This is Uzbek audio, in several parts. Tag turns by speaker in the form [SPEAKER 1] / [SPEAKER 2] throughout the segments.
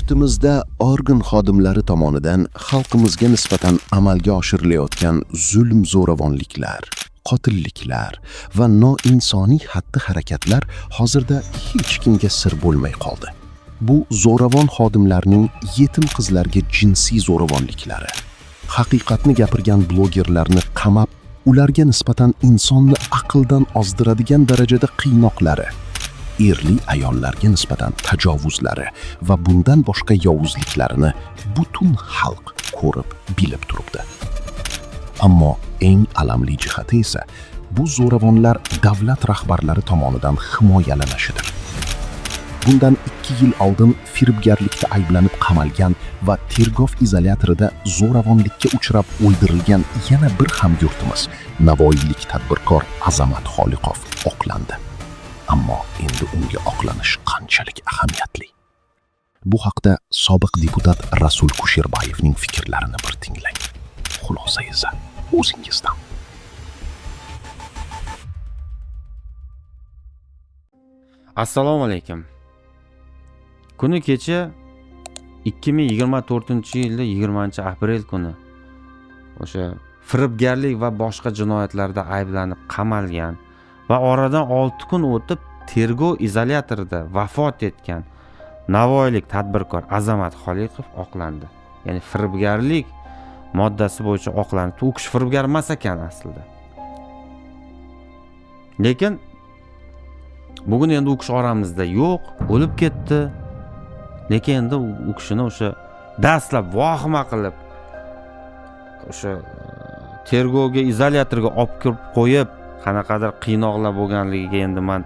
[SPEAKER 1] Yurtimizda organ xodimlari tomonidan xalqimizga nisbatan amalga oshirilayotgan zulm zo'ravonliklar, qotilliklar va noinsoniy xatti-harakatlar hozirda hech kimga sir bo'lmay qoldi. Bu zo'ravon xodimlarning yetim qizlarga jinsiy zo'ravonliklari, haqiqatni gapirgan blogerlarni qamab, ularga nisbatan insonni aqldan ozdiradigan darajada qiynoqlari, erli ayollarga nisbatan tajovuzlari va bundan boshqa yovuzliklarini butun xalq ko'rib, bilib turibdi. Ammo eng alamli jihati esa bu zo'ravonlar davlat rahbarlari tomonidan himoyalanishidir. Bundan 2 yil oldin firibgarlikda ayblanib qamalgan va tergov izolyatorida zo'ravonlikka uchrab o'ldirilgan yana bir hamyurtimiz, navoiylik tadbirkor Azamat Xoliqov oqlandi. Ammo endi unga oqlanish qanchalik ahamiyatli? Bu haqda sobiq deputat Rasul Kusherbayevning fikrlarini bir tinglang. Xulosa esa o'zingizdan.
[SPEAKER 2] Assalomu alaykum. Kuni kecha 2024-yilda 20-aprel kuni o'sha firibgarlik va boshqa jinoyatlarda ayblanib qamalgan va oradan 6 kun o'tib tergov izolyatorida vafot etgan navoiylik tadbirkor Azamat Xoliqov oqlandi. Ya'ni firibgarlik moddasi bo'yicha oqlandi. U kishi firibgar emas ekan aslida. Lekin bugun endi u kishi oramizda yo'q, o'lib ketdi. Lekin endi u kishini o'sha dastlab vohima qilib o'sha tergovga izolyatorga olib kirib qo'yib qanaqadir qiynoqlar bo'lganligiga endi man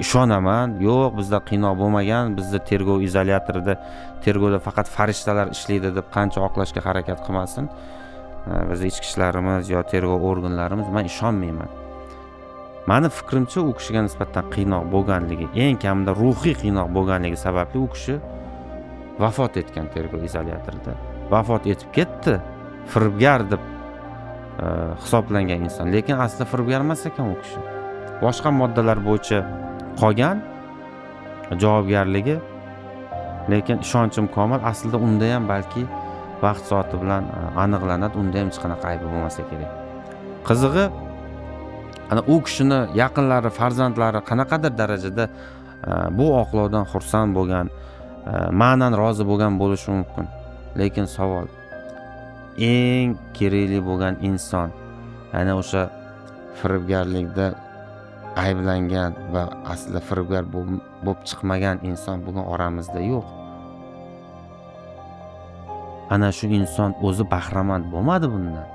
[SPEAKER 2] ishonaman. Yo'q, bizda qiynoq bo'lmagan, bizda tergov izolyatorida tergovda faqat farishtalar ishlaydi deb qancha oqlashga harakat qilmasin, biz ichki ishlarimiz yo tergov organlarimiz, man ishonmayman. Mani fikrimcha, u kishiga nisbatan qiynoq bo'lganligi, eng kamida ruhiy qiynoq bo'lganligi sababli u kishi vafot etgan tergov izolyatorida. Vafot etib ketdi, firibgar deb hisoblangan inson, lekin asli firibgar emas ekan u kishi. Boshqa moddalar bo'yicha qolgan javobgarligi, lekin ishonchim komil, aslida unda ham balki vaqt soati bilan aniqlanadi, unda ham hech qanaqa aybi bo'lmasa kerak. Qizig'i, ana u kishini yaqinlari, farzandlari qanaqadir darajada bu oqlovdan xursand bo'lgan, ma'nan rozi bo'lgan bo'lishi mumkin. Lekin savol, eng kerakli bo'lgan inson, ya'ni o'sha firibgarlikda ayblangan va aslida firibgar bo'lib chiqmagan inson bugun oramizda yo'q. Ana shu inson o'zi bahramand bo'lmadi bundan.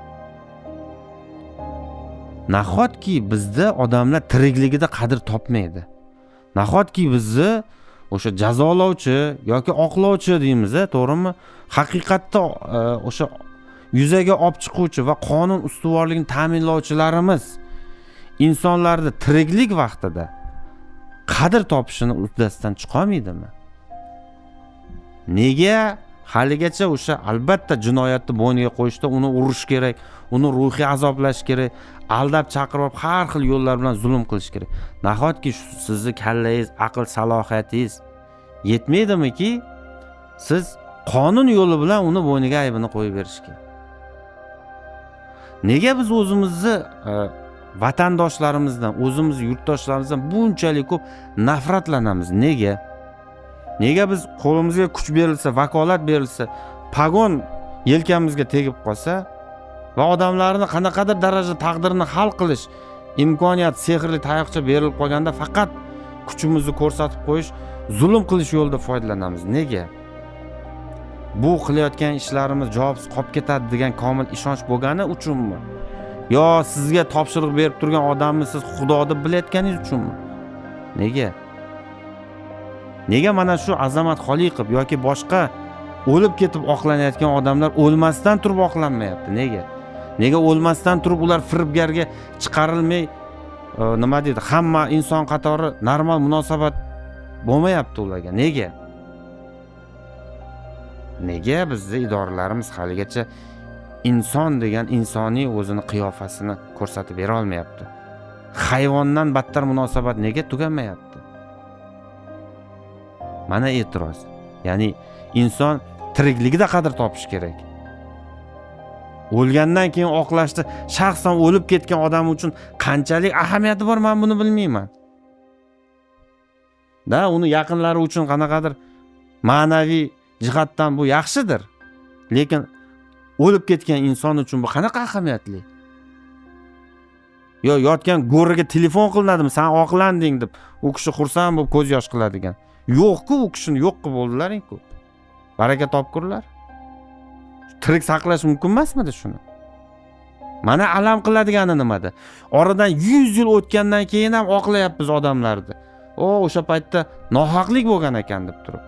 [SPEAKER 2] Nahotki bizda odamlar tirikligida qadr topmaydi? Nahotki bizni o'sha jazolovchi yoki oqlovchi deymiz, to'g'rimi? Haqiqatda o'sha yuzaga olib chiquvchi va qonun ustuvorligini ta'minlovchilarimiz insonlarni tiriklik vaqtida qadr topishini uddasidan chiqolmaydimi? Nega haligacha o'sha albatta jinoyatni bo'yniga qo'yishda uni urish kerak, uni ruhiy azoblash kerak, aldab chaqirib olib har xil yo'llar bilan zulm qilish kerak? Nahotki sizni kallangiz, aql salohiyatingiz yetmaydimiki, siz qonun yo'li bilan uni bo'yniga aybini qo'yib berishga? Nega biz o'zimizni vatandoshlarimizdan, o'zimizni yurtdoshlarimizdan bunchalik ko'p nafratlanamiz? Nega? Nega biz qo'limizga kuch berilsa, vakolat berilsa, pagon yelkamizga tegib qolsa va odamlarni qanaqadir darajada taqdirini hal qilish imkoniyat sehrli tayoqcha berilib qolganda faqat kuchimizni ko'rsatib qo'yish, zulm qilish yo'lida foydalanamiz? Nega? Bu qilayotgan ishlarimiz javobsiz qolib ketadi degan komil ishonch bo'lgani uchunmi? Yo sizga topshiriq berib turgan odamni siz xudo deb bilayotganingiz uchunmi? Nega? Nega mana shu Azamat Xoliqov yoki boshqa o'lib ketib oqlanayotgan odamlar o'lmasdan turib oqlanmayapti? Nega? Nega o'lmasdan turib ular firibgarga chiqarilmay, nima deydi, hamma inson qatori normal munosabat bo'lmayapti ularga? Nega? Nega bizni idoralarimiz haligacha inson degan insoniy o'zini qiyofasini ko'rsatib bera olmayapti? Hayvondan battar munosabat nega tugamayapti? Mana e'tiroz. Ya'ni Inson tirikligida qadr topish kerak. O'lgandan keyin oqlashda shaxsan o'lib ketgan odam uchun qanchalik ahamiyati bor, men buni bilmayman. Da, uni yaqinlari uchun qanaqadir ma'naviy jihatdan bu yaxshidir. Lekin o'lib ketgan inson uchun bu qanaqa ahamiyatli? Yo yotgan go'riga telefon qilinadimi, sen oqlanding deb, u kishi xursand bo'lib ko'z yosh qiladigan. Yo'q-ku, u kishini yo'q qilib bo'ldilaring-ku. Baraka topkurlar. Tirik saqlash mumkin emasmidi shuni? Mana alam qiladigani nimada? Oradan 100 yil o'tgandan keyin ham oqlayapmiz odamlarni. O, o'sha paytda nohaqlik bo'lgan ekan deb turib.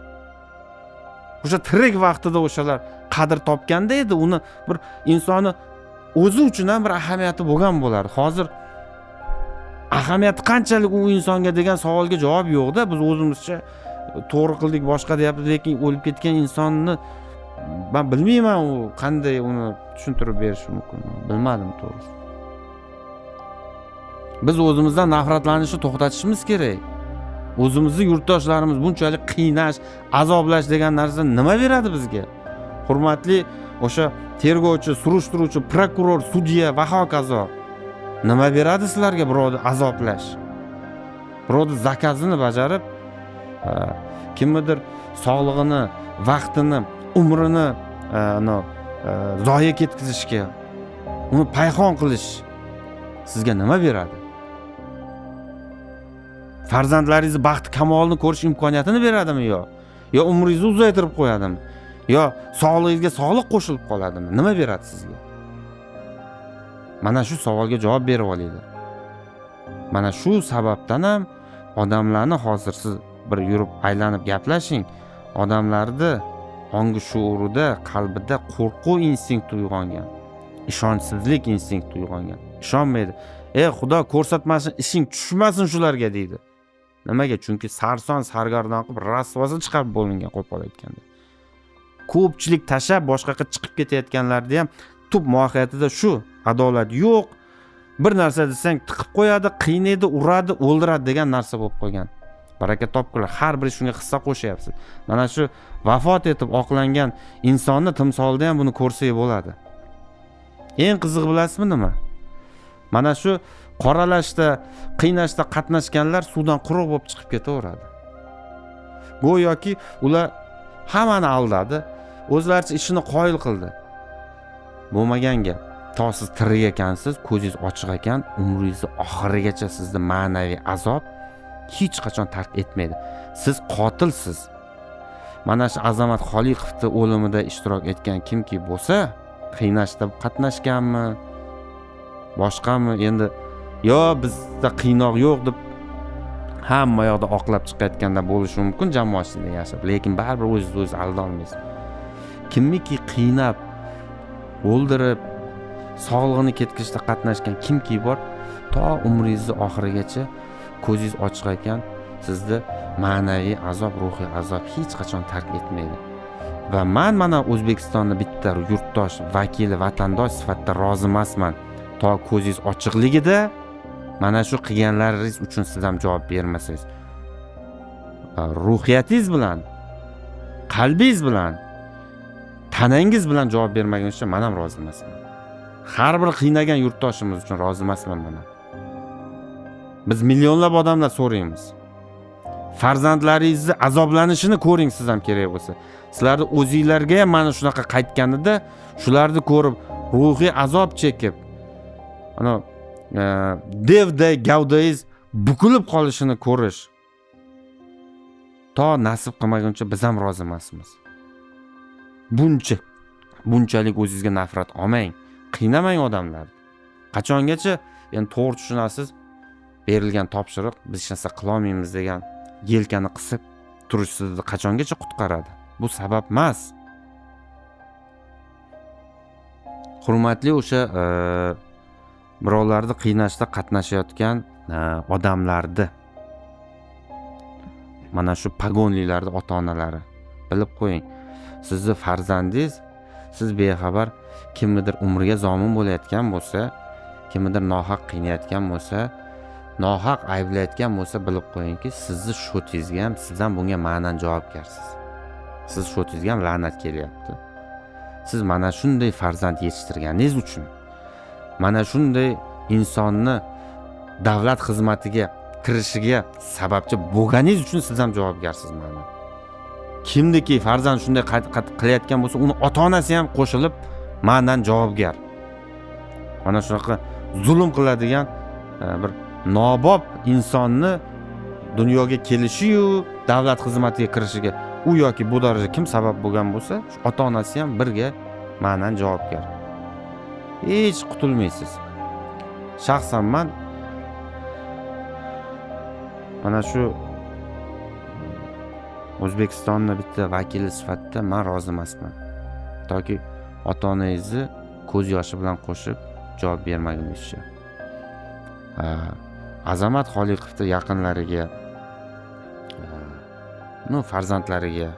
[SPEAKER 2] O'sha tirik vaqtida o'shalar qadr topganda edi, uni bir insoni o'zi uchun ham bir ahamiyati bo'lgan bo'lardi. Hozir ahamiyati qanchalik u insonga degan savolga javob yo'q-da. Biz o'zimizcha to'g'ri qildik, boshqa deyapmiz, lekin o'lib ketgan insonni men bilmayman, u qanday uni tushuntirib berish mumkin, bilmadim to'g'risi. Biz o'zimizdan nafratlanishni to'xtatishimiz kerak. O'zimizni yurtdoshlarimiz bunchalik qiynash, azoblash degan narsa nima beradi bizga? Hurmatli o'sha tergovchi, surishtiruvchi, prokuror, sudya va hokazo. Nima beradi sizlarga birovni azoblash? Birovni zakazini bajarib, kimnidir sog'lig'ini, vaqtini, umrini zoya ketkazishga, uni payhon qilish sizga nima beradi? Farzandlaringizni baxti kamolini ko'rish imkoniyatini beradimi yo? Yo umringizni uzaytirib qo'yadimi? Yo sog'lig'ingizga sog'liq qo'shilib qoladimi? Nima beradi sizga? Mana shu savolga javob berib olinglar. Mana shu sababdan ham odamlarni hozir siz bir yurib aylanib gaplashing, odamlarni ongi shuurida, qalbida qo'rquv instinkti uyg'ongan, ishonchsizlik instinkti uyg'ongan. Ishonmaydi. Ey Xudo ko'rsatmasin, ishing tushmasin shularga deydi. Nimaga? Chunki sarson sargardon qilib rasvosi chiqarib bo'lingan, qo'pol aytganda. Ko'pchilik tashlab boshqaga chiqib ketayotganlarni ham tub mohiyatida shu adolat yo'q. Bir narsa desang tiqib qo'yadi, qiynaydi, uradi, o'ldiradi degan narsa bo'lib qolgan. Baraka topkurlar, har biri shunga hissa qo'shyapsiz. Mana shu vafot etib oqlangan insonni timsolida ham buni ko'rsak bo'ladi. Eng qizig'i bilasizmi nima? Mana shu qoralashda, qiynashda qatnashganlar suvdan quruq bo'lib chiqib ketaveradi. Go'yoki ular hammani aldadi, o'zlaricha ishini qoyil qildi. Bo'lmagan gap. To siz tirik ekansiz, ko'zingiz ochiq ekan, umringizni oxirigacha sizni ma'naviy azob hech qachon tark etmaydi. Siz qotilsiz. Mana shu Azamat Xoliqovning o'limida ishtirok etgan kimki bo'lsa, qiynashda qatnashganmi, boshqami, endi yo bizda qiynoq yo'q deb hamma yoqda oqlab chiqayotganda bo'lishi mumkin jamoatchilikda yashab, lekin baribir o'zingizni o'zingiz alda olmaysiz. Kimniki qiynab, o'ldirib, sog'lig'ini ketkazishda qatnashgan kimki bor, to umringizni oxirigacha ko'zingiz ochiq ekan, sizni ma'naviy azob, ruhiy azob hech qachon tark etmaydi. Va men mana O'zbekistonni bitta yurtdosh, vakili, vatandosh sifatida rozi emasman. To ko'zingiz ochiqligida mana shu qilganlaringiz uchun siz ham javob bermasangiz, ruhiyatingiz bilan, qalbingiz bilan, tanangiz bilan javob bermaguncha men ham rozi emasman. Har bir qiynagan yurtdoshimiz uchun rozi emasman mana. Biz millionlab odamlar so'raymiz. Farzandlaringizni azoblanishini ko'ring siz ham kerak bo'lsa. Sizlarni o'zingizlarga ham mana shunaqa qaytganida shularni ko'rib ruhiy azob chekib, ana devday gavdangiz bukilib qolishini ko'rish to nasib qilmaguncha biz ham rozi emasmiz. Bunchalik o'zingizga nafrat olmang, qiynamang odamlarni. Qachongacha endi to'g'ri tushunasiz, berilgan topshiriq biz hech narsa qila olmaymiz degan yelkani qisib turish sizni qachongacha qutqaradi? Bu sabab emas. Hurmatli o'sha birovlarni qiynashda qatnashayotgan odamlarni, mana shu pagonlilarni ota-onalari, bilib qo'ying, sizni farzandingiz siz bexabar kimnidir umriga zomin bo'layotgan bo'lsa, kimnidir nohaq qiynayotgan bo'lsa, nohaq ayblayotgan bo'lsa, bilib qo'yingki, sizni sho'tingizga ham siz ham bunga ma'nan javobgarsiz. Siz shotingizga ham la'nat kelyapti. Siz mana shunday farzand yetishtirganingiz uchun, mana shunday insonni davlat xizmatiga kirishiga sababchi bo'lganingiz uchun siz ham javobgarsiz. Mana kimniki farzand shunday qilayotgan bo'lsa, uni ota onasi ham qo'shilib ma'nan javobgar. Mana shunaqa zulm qiladigan bir nobob insonni dunyoga kelishiyu davlat xizmatiga kirishiga u yoki bu daraja kim sabab bo'lgan bo'lsa, shu ota onasi ham birga ma'nan javobgar. Hech qutulmaysiz. Shaxsan man mana shu O'zbekistonni bitta vakili sifatida man rozi emasman, toki ota onangizni ko'z yoshi bilan qo'shib javob bermagunizcha. Azamat Xoliqovni yaqinlariga, ну, farzandlariga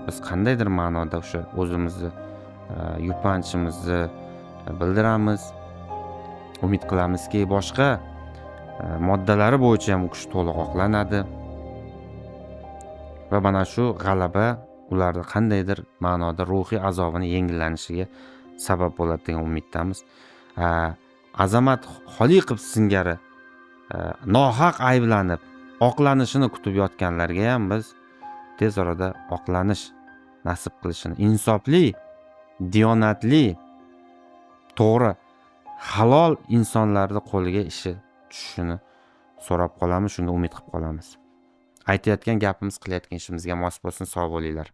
[SPEAKER 2] biz qandaydir ma'noda o'sha o'zimizni yupanchimizni bildiramiz. Umid qilamizki, boshqa moddalari bo'yicha ham u kishi to'liq oqlanadi va mana shu g'alaba ularni qandaydir ma'noda ruhiy azobini yengillanishiga sabab bo'ladi degan umiddamiz. Azamat Xoliqov singari nohaq ayblanib oqlanishini kutib yotganlarga ham biz tez orada oqlanish nasib qilishini, insofli, diyonatli, to'g'ri, halol insonlarni qo'liga ishi tushishini so'rab qolamiz, shunga umid qilib qolamiz. Aytayotgan gapimiz qilayotgan ishimizga mos bo'lsin. Sog' bo'linglar.